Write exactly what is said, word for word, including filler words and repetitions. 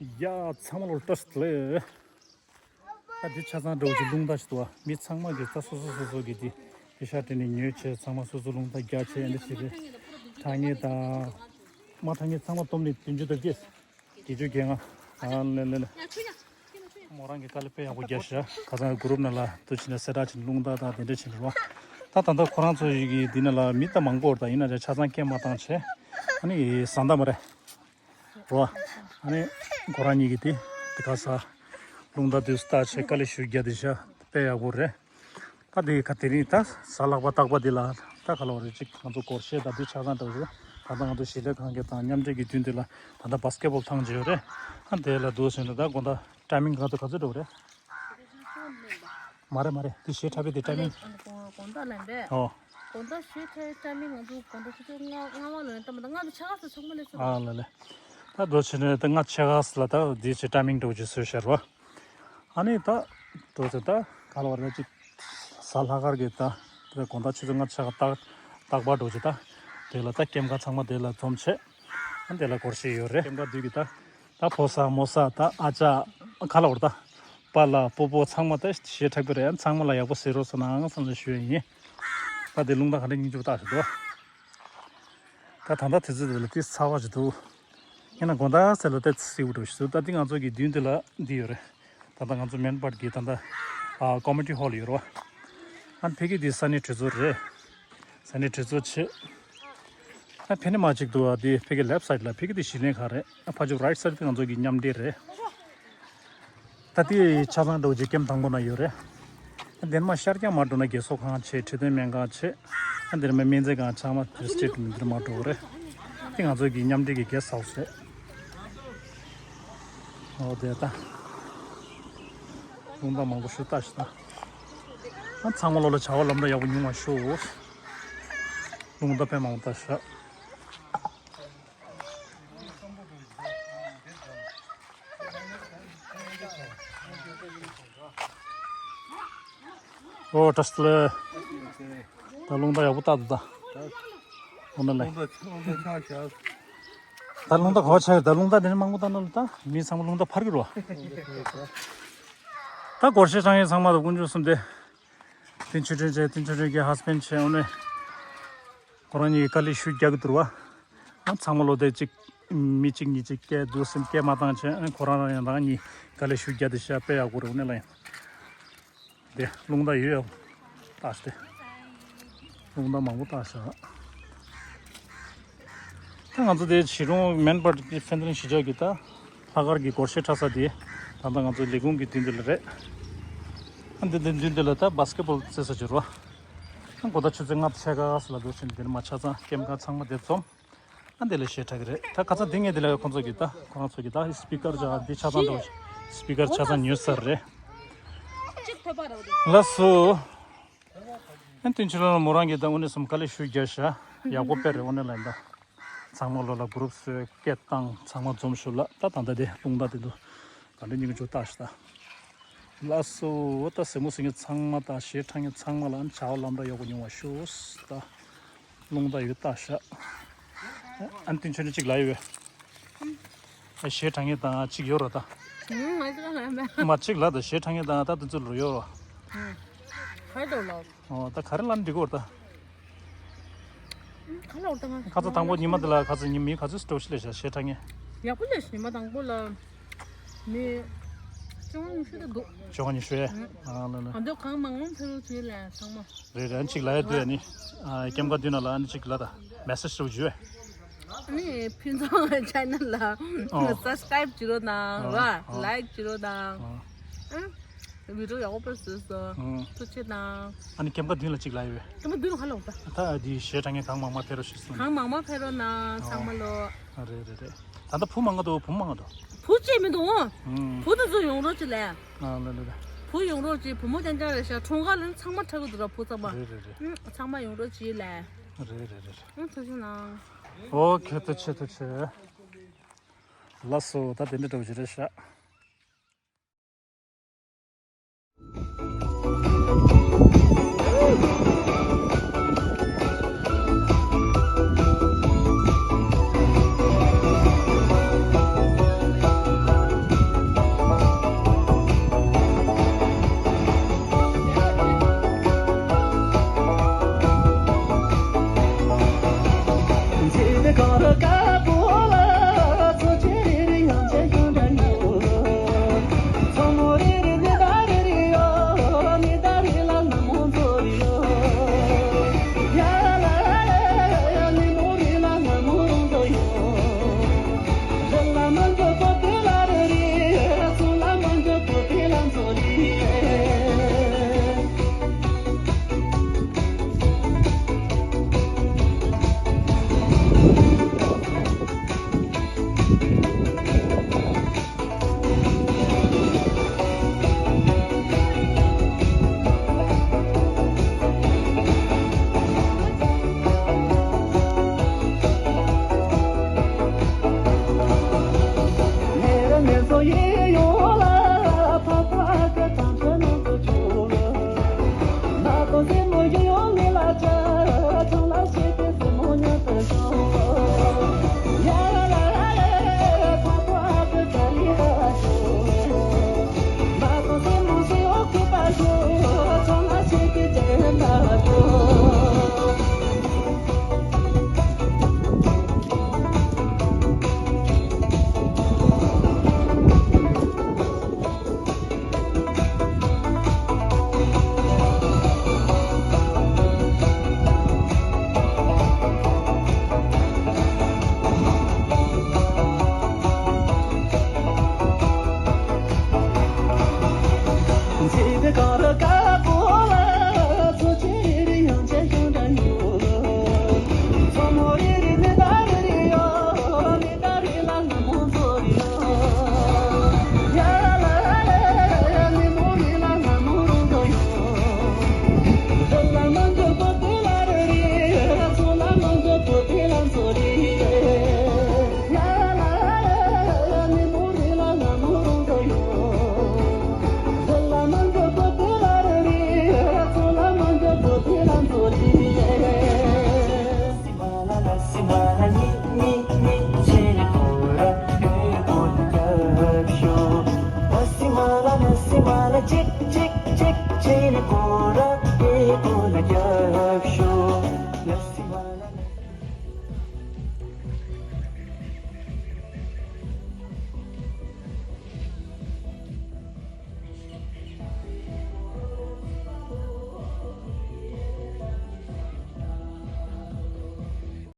ཡ། ཚང་མ་ལོ་བཀྲ་ཤིས་བདེ་ལེགས། ད་འདི་ཆ་ཚང་འདྲ་བོ་ཅིག་རླུང་རྟ་ཞིག་འདུག་བ། མི་ཚང་མ་གིས་ད་སོ་སོ་སོ་སོ་གིས་འདི་པེ་ཤག་སྤྲད་ནས་ཉོས་བྱས། ཚང་མ་སོ་སོ་རླུང་རྟ་རྒྱག་བྱས་འདི་བྱས་རེད། ཐ་སྙད་དང་། མ་ཐ་སྙད་ཚང་མ་བསྡོམས་ནས་བདུན་ཅུ་དང་བརྒྱད། བརྒྱད་ཅུ་གྱ་ལྔ། ཨ་ལེ་ལེ་ལེ། མོ་རང་གི་དཀའ་ལས་དཔེ་ཡག་པོ་རྒྱག་ཤག་ཁ་སང་གི་གུ་རུབ་ནང་ལ་འདུ་བྱས་ནས་གསལ་བསྒྲགས་བྱས་ནས་རླུང་རྟ་དང་དེ་འདྲ་བྱས་ནས་རེད་བ། ད་ད་ལྟ་ཁོ་རང་ཚོ་ཡི་གི་འདི་ནང་ལ་མི་ད་མང་པོ་རེད། ད་ཡིན་ན་ཆ་ཚང་སྐད་མ་བཏང་བྱས། ཨ་ནི་བཟའ་ཟླ་མ་རེད། རོ། ཨ་ནི་ཁོ་རང་གཉིས་ཀྱིས་དེ་དེ་ག་ས་རླུང་རྟ་དུས་སུ་བཏགས་བྱས་དཀའ་ལས་ཞུ་རྒྱག་དེ་ཤ་དཔེ་ཡག་པོ་རེད། ད་དེ་ག་དེ་རིང་ད་གཟའ་ལྷག་པ་རྟག་པ་འདི་ལ་ད་ག་ལ་བ་རེད། ཅིག་ང་ཚོ་སྒོར་གཞས་དང་དུས་ཆ་ཚང་འདྲ་བོ་ཞིག་ད་ལྟ་ང་ཚོ་གཞིས་ལས་ཁང་གི་དང་མཉམ་འབྲེལ་གྱི་མདུན་དེ་ལ་ད་ལྟ་བྷ་སི་ཀེ་བྷོལ་ཐང་ཅིག་ཡོད་རེད། ཨ་དེ་ལ་འདུག་ཟེར་ནས་ད་དགོང་དག་ཊའི་མིང་ག་ཚོད་ག་ཚོད་འགྲོ་རེད། མ་རེད་མ་རེད། དེ་གཞས་འཁྲབ་པའི་དེ་ཊའི་མིང་། དགོང་དག་ལ་འདས། ཨོ། དགོང་དག་གཞས་འཁྲབ་པའི་ཊའི་མིང་ང་ཚོ་དགོང་དག་ཆུ་ཚོད་ལྔ་ལྔ་པ་ལ་ཡོད་ད། མ་ད་ལྔ་དང་ཕྱེད་ཀ་ཙམ་ཚང་མ་སླེབས་སོང་། ཨ་ལ་ལེ། ད་འགྲོ་ཕྱིན་ནས་ད་ལྔ་ཕྱེད་ཀ་ཙམ་ལ་ད་དེ་ཆེ་ཊའི་མིང་འགྲོ་རྒྱུ་བཟོས་ཤར་བ། ཨ་ནི་ད་འགྲོ་ཚེ་ད་ག་ལ་བར་ད་ཅིག་གཟའ་ལྷག་དཀར་གྱི་ད་དེ་དགོང་དག་ཆུ་ཚོད་ལྔ་ཕྱེད་ཀ་རྟག་རྟག་པར་འགྲོ་རྒྱུ་ད། དེ་ལ་ད་སྐྱེམས་ཁ་ཚང་མ་དེ་ལ་འཛོམས་བྱས། ཨ་དེ་ལ་སྒོར་གཞས་ཡོད་རེད། སྐྱེམས་ཁ་དུས་ཀྱི་ད། ད་ཕོ་གསར་མོ་གསར་ད་ཨ་ཅག་ག་ལ་བར་ད། པཱ་ལགས་སྤོ་བོ་ཚང་མ་ད་གཞས་འཁྲབ་ཀྱི་རེད། ཚང་མ་ལ་ཡག་པོ་གཟིགས་རོགས་གནང་བསམ་ནས་ཞུ་ཡ་ཡིན། ད་དེ་རླུང་རྟ་ག་འདྲ་སྙིང་རྗེ་པོ་བཏགས་ཤག་འདུག་ད་ད་ལྟ་དུས་ཚོད་དེ་ལ་ཏིས་ཚ་བ་ཞིག་འདུག་ཡིན་ན་དགོང་དག་ཚེ་ལ་ཏིས་བསིལ་པོ་འདྲ་ཞིག་འདུག་ད་འདི་ང་ཚོ་གི་མདུན་དེ་ལ་འདི་ཡོད་རེད། ད་ལྟ་ང་ཚོ་མེན་པར་གྱི་ད་ལྟ་ཨ་ཀོ་མི་ཊི་ཧོལ་ཡོད་རེད་བ། ཨ་ཕ་གི་འདི་ས་གནས་གྲོས་ཚོགས་རེད། ས་གནས་གྲོས་ཚོགས་ཆེ། ཨ་ཕ་གི་ནི་མ་གཅིག་འདུག་ཨ་འདི་ཕ་གི་ལེབ་སའིཌ་ལ་ཕ་གི་འདི་གཞིས་ལས་ཁང་རེད། ཨ་ཕ་ཇོ་རའིཊ་སའིཌ་དེ་ང་ཚོ་གི་མཉམ་འབྲེལ་རེད། ད་ལྟའི་ཆ་ཚང་འགྲོ་རྗེས་ཀེམ་དང་པོ་ན་ཡོད་རེད། འདིར་མ་ཤར་རྒྱང་མ་འགྲོ་ན་རྒས་གསོ་ཁང་ཆེ། འཕྲོད་བསྟེན་སྨན་ཁང་ཆེ། འདིར་མ་སྨན་རྩིས་ཁང་ཚང་མ་སི་ཊེཊ་འདིར་མ་འགྲོ་རེད། འདི་ང་ཚོ་གི་མཉམ་འབྲེལ་གྱི་གེ་སི་ཧའུ་སི་རེད། འོ་དེ་ད། རླུང་རྟ་མང་པོ་ཞིག་བཏགས་ཤག་ད། ཨ་ཚང་མ་ལོ་ལ་བྱ་བ་ལམ་འགྲོ་ཡག་པོ་ཉུང་བ་ཤོག་རླུང་རྟ་དཔེ་མང་པོ་བཏགས་ཤག་ཨོ་བཀྲ་ཤིས་བདེ་ལེགས། ད་རླུང་རྟ་ཡག་པོ་བཏགས་འདུག་ད། ཨོ་ན་ལེ། ད་རླུང་རྟ་ག་བ་ཆགས་ཡོད། ད་རླུང་རྟ་དེ་འདྲ་མང་པོ་བཏགས་ན་ལ་ད་མི་ཚང་མ་རླུང་རྟ་འཕར་གི་རེད་བ། ད་སྒོར་གཞས་འཁྲབ་མཁན་ཚང་མ་དང་དཀོན་མཆོག་གསུམ་སྟེ། བསྟན་ཆོས་སྒྲོན་བྱས། བསྟན་ཆོས་སྒྲོན་གྱི་ཧ་སི་བྷེན་ཌི་བྱས། ཨོ་ནེ། ཁོ་རང་གཉིས་ཀྱིས་དཀའ་ལས་ཤུགས་རྒྱག་གི་འདུག་བ། ཨ་ཚང་མ་ལོ་དེ་གཅིག་མི་གཅིག་གཉིས་གཅིག་སྐད་འདུག་སེམས་སྐད་མ་བཏང་བྱས། ཨ་ཁོ་རང་རང་ཡང་རང་གཉིས་དཀའ་ལས་ཤུགས་རྒྱག་དེ་ཤ་དཔེ་ཡག་པོ་རེད། ཨོ་ནེ་ལ་ཡང་། དེ་རླུང་རྟ་ཡོད་ཡོད་བཏགས་ཏེ། རླུང་རྟ་མང་པོ་བཏགས་ཤག་ད་ང་ཚོ་དེ་ཕྱི་རོང་མེན་པར་གྱི་ཕན་ཚུན་གཞིས་ཆགས་ཀྱི་ད་ལྷག་དཀར་གྱི་སྒོར་གཞས་འཁྲབ་ས་དེ་ད་ལྟ་ང་ཚོ་ལས་ཁུངས་ཀྱི་མདུན་དེ་ལ་རེད། ཨ་འདི་འདི་མདུན་དེ་ལ་ད་བྷ་སི་ཀེ་བྷོལ་རྩེ་ས་ཅིག་རེད་བ། ཨ་དགོང་དག་ཆུ་ཚོད་ལྔ་ཕྱེད་ཀ་ཙམ་ལ་འདུག་ཕྱིན་དེ་ནས་མ་ཆ་ཚང་སྐྱེམས་ཁ་ཚང་མ་དེ་འཛོམས། ཨ་འདི་ལ་གཞས་འཁྲབ་ཀྱི་རེད། ད་ཁ་སང་འདི་ངས་འདི་ལ་ཁོང་ཚོ་གི་ད་ཁོ་རང་ཚོ་གི་ད་སི་པི་ཀར་ཅག་འདི་ཆ་ཚང་འདུག་སི་པི་ཀར་ཆ་ཚང་ཉོས་ཚར་རེད། ལགས་སོ། ཨ་བསྟན་ཆོས་སྒྲོན་མོ་རང་གིས་ད་དངོས་གནས་སེམས་དཀའ་ལས་ཤུགས་རྒྱག་ཤག་ཡག་པོ་དཔེ་རེད། དངོས་གནས་ལ་ཡིན་ད། ཚང་མ་ལོ་ལ་གུ་རུབ་བཟོས། སྐད་བཏང་། ཚང་མ་འཛོམས་ཤོག་ལ་ད་ད་ལྟ་དེ་རླུང་རྟ་དེ་འདུག་ག་འདྲ་སྙིང་རྗེ་བཏགས་ཤག་ད། ལགས་སོ། ད་གཟིགས་མོ་གཟིགས་མཁན་ཚང་མ་དང་གཞས་འཁྲབ་མཁན་ཚང་མ་ལ་ཨ་ནི་བྱ་བ་ལམ་འགྲོ་ཡག་པོ་ཡོང་བ་ཤོག་ད། རླུང་རྟ་ཡོད་བཏགས་ཤག་ཨ་ནི་བསྟན་ཆོས་སྒྲོན་གཅིག་ལབ་ཡོད་པས། ཨ་གཞས་འཁྲབ་མཁན་དང་གཅིག་ཡོད་རེད་ད། ང་ཅིག་ལ་མེད། མ་གཅིག་ལ་ད་གཞས་འཁྲབ་མཁན་དང་ད་དེ་ཚོ་ལོ་ཡོད་རེད། ག་རེ་འདྲ་ལབ། ཨོ་ད་ག་རེ་ལབ་ན་འགྲིག་གི་རེད་ད། ག་ལ་འོར་ད་ང་། ཁ་ཚ་དང་པོ་ཉི་མ་དེ་ལ་ཁ་ཚ་ཉི་མི་ག་ཚོད་སྤྲོ་ཤི་ལས་བྱ་གཞས་འཁྲབ་མཁན། ཡག་པོ་ལས་ཉི་མ་དང་པོ་ལ། མི། བཅོ་ལྔ་ཉི་ཤུ་ད་འདུག་བཅོ་ལྔ་ཉི་ཤུ་ཨེ། ཨ་ལ་ལ། ང་ཚོ་གང་མང་མང་ཕེབས་རོགས་བྱེད་ལ་ཚང་མ། རེད་རེད། ཨ་ནི་གཅིག་ལ་ཡ་དུས་ཨ་ནི། ཨ་སྐྱེམས་ཁ་དུས་ན་ལ་ཨ་ནི་གཅིག་ལ་ད་མེ་སེ་ཇི་སྤྲོ་བྱོས། ཨ་ནི་ཕུན་ཚོགས་ཆེ་ནལ་ལ་ཨོ། སབ་སི་ཀ་རེབ་བྱེད་རོགས་གནང་། ཨོ། ར་ཨོ། ལའིཀ་བྱེད་རོགས་གནང་། ཨོ། ཨ། བི་ཌི་ཡོ་ཡག་པོ་བཟོས་སོང་། ཨང་། ཐུགས་རྗེ་གནང་། ཨ་ནི་སྐྱེམས་ཁ་མདུན་ལ་གཅིག་ལབ་ཡོད་པས། སྐྱེམས་ཁ་མདུན་ལ་ག་ལ་འོང་ད། ད་འདི་གཞས་འཁྲབ་མཁན་གང་མང་མང་ཕེབས་རོགས་ཞུས་སོང་། གང་མང་མང་ཕེབས་རོགས་གནང་། ཨོ། ཚང་མ་ལོ། ཨ་རེད་རེད་རེད། ད་ལྟ་བུ་མང་ག་འདུག་བུ་མང་ག་འདུག་བུ་གཅིག་མི་འདུག་ཨང་། བུ་དེ་ཚོ་ཡོང་རོགས་གྱིས་ལས། ཨ་ལ་ལ་ལ། བུ་ཡོང་རོགས་གྱིས། བུ་མོ་རྐྱང་རྐྱང་རེད་ཤག་གྲོང་ཁ་ལ་ཚང་མ་འཁྲབ་གི་འདུག་ར་བུ་ཚང་མ། རེད་རེད་རེད། ཨང་། ཚང་མ་ཡོང་རོགས་གྱིས་ལས། རེད་རེད་རེད་རེད། ཨང་། ཐུགས་རྗེ་གནང་། ཨོ་ཁེ། ཐུགས་རྗེ་ཆེ་ཐུགས་རྗེ་ཆེ། ལགས་སོ། ད་དེ་འདྲ་འདྲ་བོ་ཞིག་རེད་ཤག